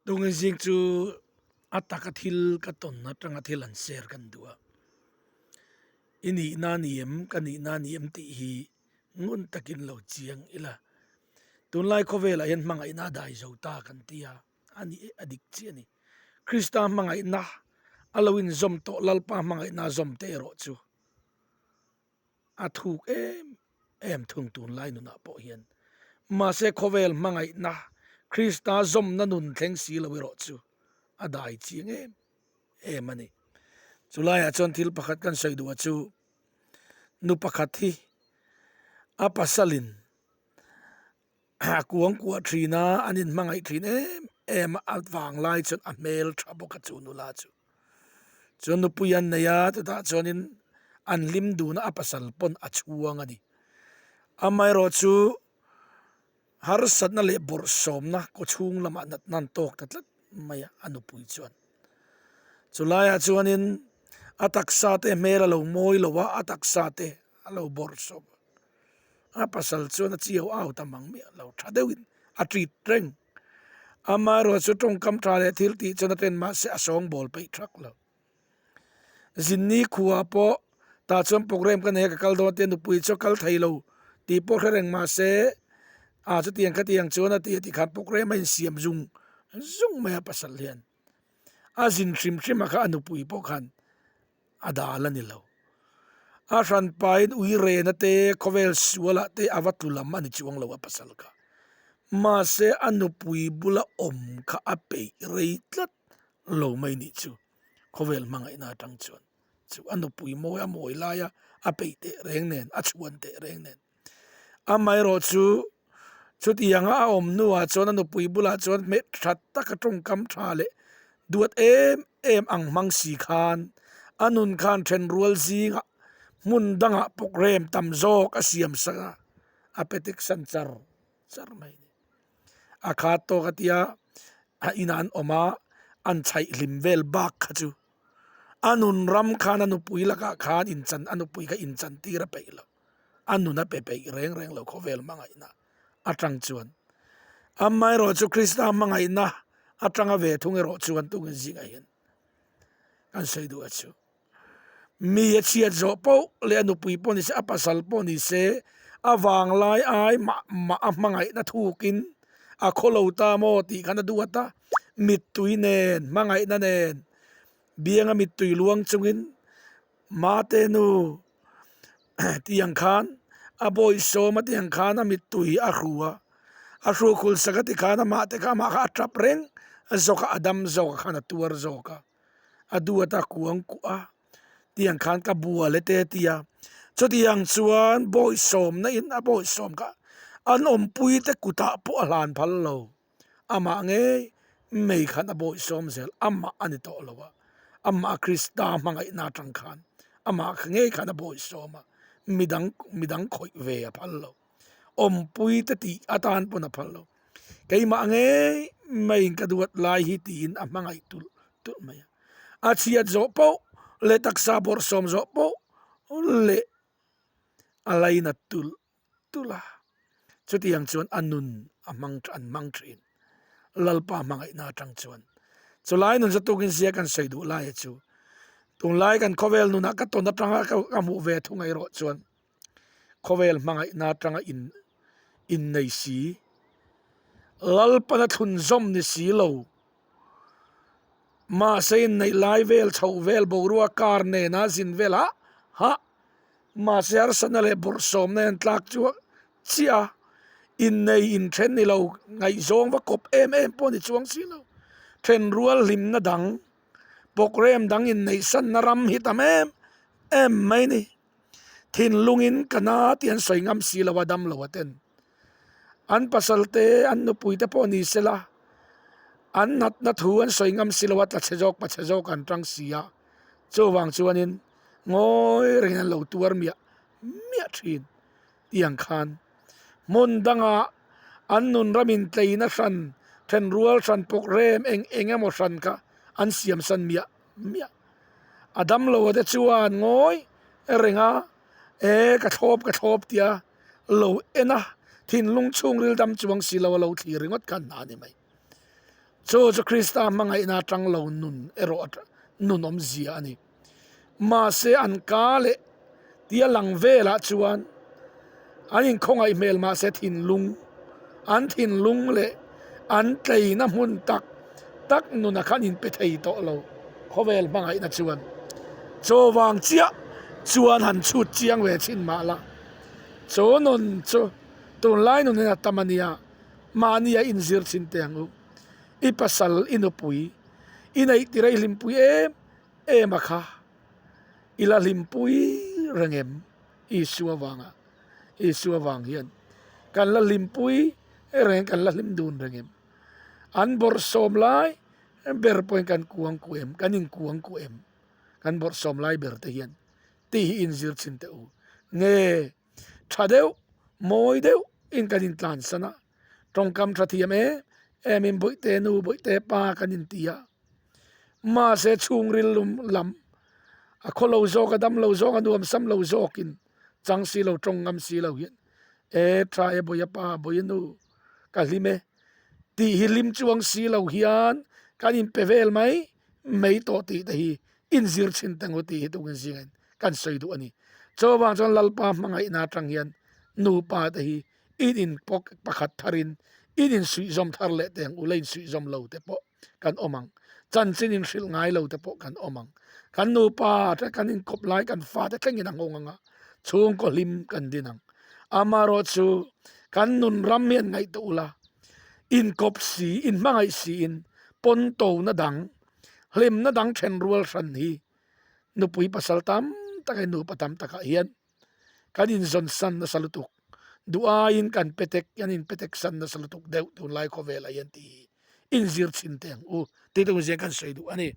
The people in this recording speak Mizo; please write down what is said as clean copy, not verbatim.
Tungin zing chu a taka thil ka tawn atanga thil an share kan duh a, i nihna a ni em ka nihna a ni em tih hi ngun takin lo chiang ila. Tunlai khawvelah hian hmangaihna a dai zo ta kan ti a, a ni a dik chiah a ni. Krista hmangaihna a lo inzawm tawh Lalpa hmangaihna a zawm te erawh chu a thuk em em thung tunlai nunah pawh hian. Mahse khawvel hmangaihna Krista zawmna nun thleng si lo erawh chu a dai chiang em em a ni. Chulaiah chuan thil pakhat kan sawi duh a chu nu pakhat hi a pasalin A kuang kuah thin a, an inhmangaih thin em em a, a vang lai chuan a hmel tha bawk a chu nula chu. Chuan nupui an nei a, chutah chuanin an hlim dun a, a pasal pawn a chhuang a ni. Amaherawh chu harsatna leh bawrhsawmna kaw chhung lamah natna an tawk ta tlat mai a, a nupui chuan. Chulaiah chuanin a taksa te hmel a lo mawi lo a, a taksa te a lo bawrhsawm a. A pasal chuan a chiau au ta mang miah lo tha deuhin a treat reng. Amaherawhchu tawngkam tha leh thil tih chuan a ten mahse a sawngbawl peih thak lo. Zinni khuaah pawh tah chuan programme ka nei a ka kal dawn tia nupui chu a kal thei lo tih pawh hre reng mahse ah chutiang khatiang chuan a ti a tih khan programme a insiam zung zung mai a pasal hian. A zin hrim hrim a kha a nupui pawh khan a dal a ni lo. A hranpain ui rena te, khawvel sualah te a va tlu lam a ni chuang lo a pasal kha. Mahse a nupui bula awm kha a peih rei tlat lo mai nih chu khawvel hmangaihna atang chuan chu a nupui mawi a mawi laia a peih teh reng nen a chhuan teh reng nen. Amaherawh chu chutianga a awm hnuah chuan a nupui bulah chuan hmeh tha taka tawngkam tha leh duat em em ang hmang si khan a nun khan then rual zingah hmun dangah programme tam zawk a siam sak a, a pe tek san char char mai a ni. A khat tawk a tia a inah an awm a, an chhaih hlim vel bak kha chu a nun ram khan a nupui lakah khan inchan a nupui kha inchan tir a peih lo. a nun a pe peih reng reng lo khawvel hmangaihna atang chuan. Amaherawh chu Krista hmangaihna atanga ve thung erawh chuan tungin zingah hian kan sawi duh a chu. Mi a chhiat zawh poh leh a nupui pawh ni se a pasal pawh ni se a vanglai ai mah mah a hmangaihna thukin a khawlo ta maw tih khan a duat a, mittui nen hmangaihna nen bianga mittui luang chungin Mate nu tiang khan a bawihsawm a tiang khan a mittui a hru a, a hru khul sak a ti khan amah te kha amah kha a tap reng zawk a, a dam zawk a khan a tuar zawk a, a duat a kuang kuah a tiang khan ka bual e te a ti a, chutiang chuan bawihsawmna in a bawihsawm kha an awmpui te kutah pawh a hlan phal lo. Amah ngei mei khan a bawihsawm zel, amah a ni tawh lo a, amah Krista hmangaihna atang khan amah ngei khan a bawihsawm a, midang midang khawih ve a phal lo, awmpui te tih atan pawn a phal lo, keimah ngei meiin ka duat lai hi tiin a hmangaih tulh tulh mai a, a chhiat zawh poh leh taksa bawrhsawm zawh poh leh a lainat tulh tulh a, chutiang chuan a nun a hmang an hmang thin. Lalpa hmangaihna atang chuan chulai nun chu tukin zia kan sawi duh laia chu tunlai kan khawvel nunah ka tawn atanga ka hmuh ve thung erawh chuan khawvel hmangaihna atanga in innei si Lalpana thlunzawm ni si lo mahse inneih lai vel chhoh vel boruak kar nena zin vel hah hah. Mahse harsatna leh bawrhsawmna hian tlak chu chiah a, innei inthen ni lo, ngaihzawng va kawp em em pawh ni chuang si lo. Thenrual hlimna dang, programme dang inneihsanna ram hi tam em em mai ni. Thinlungin ka na tih an sawi ngam si lo a, dam lo a ten. An pasal te, an nupui te pawh ni se la, an natna thu an sawi ngam si lo a, tla chhe zawk pa chhe zawk an tang si a, chuvang chuanin Ngawi rengin an lo tuar miah miah thin tiang khan hmun dangah an nun ramin tleina hran thenrual hran pawk rem eng eng emaw hran kha an siam san miah miah. A damlo te chuan ngawi renga e ka thlawp ka thlawp tia lo en a thinlung chhungril dam chuang si lo a lo thlir ringawt khan hna a ni mai. Chu chu Krista hmangaihna atang lo nun erawh nun awmzia a ni. Mahse an ka leh tia lang velah chuan an inkhawngaih hmel mahse thinlung, an thinlung leh an tleina hmun tak tak nuna khan inpe thei tawh lo khawvel hmangaihna chuan chaw vang chiah chuan han chhut chiang ve chhin mah la. Chaw nun chu tunlai nunin a tam a nia, mahni a inzir chhin teh ang u. I pasal, i nupui, i neih tirei hlimpui em em a kha i la hlimpui reng em? Isua vanga Isua vang hian kan la hlimpui reng kan la hlim dun reng em? An bawrhsawm lai ber pawhin kan kuang kuh em? Kan inkuang kuh em? Kan bawrhsawm lai ber te hian tih hi inzir chhin teh u. Nge tha deuh, mawi deuh in kan intlansan a, tawngkam tha thiam em em in bawihte nu bawihte pa kan inti a. Mahse chhungril lum lam a khaw lo zawk a dam lo zawk a nuam sam lo zawkin chang si lo tawng ngam si lo hian e tha e bawia pa bawia nu ka hlim e tih hi hlim chuang si lo hian kan inpe vel mai mai tawh tih te hi inzir chhin teng u tih hi tukin zingin kan sawi duh a ni. Chuvang chuan Lalpa hmangaihna atang hian nupa te hi in inpawk pakhat tharin in insuihzawm thar leh teng u la insuihzawm lo te pawh kan awm ang. Chanchin inhrilh ngai lo te pawh kan awm ang. Kan nupa te kan inkawp lai kan fate thlengin a nghawng ang a, chhungkaw hlim kan din ang. Amaherawhchu kan nun ram hian ngaihtuah ula, inkawp si, inhmangaih siin pawn tona dang, hlimna dang then rual hran hi nupui pasal tam tak leh nupa tam takah hian Kan inzawn san nasa lutuk. Duh aiin kan petek, kan inpetek san nasa lutuk deuh tunlai khawvelah hian tih hi inzir chhin teh ang u tih te awmzia kan sawi duh a ni.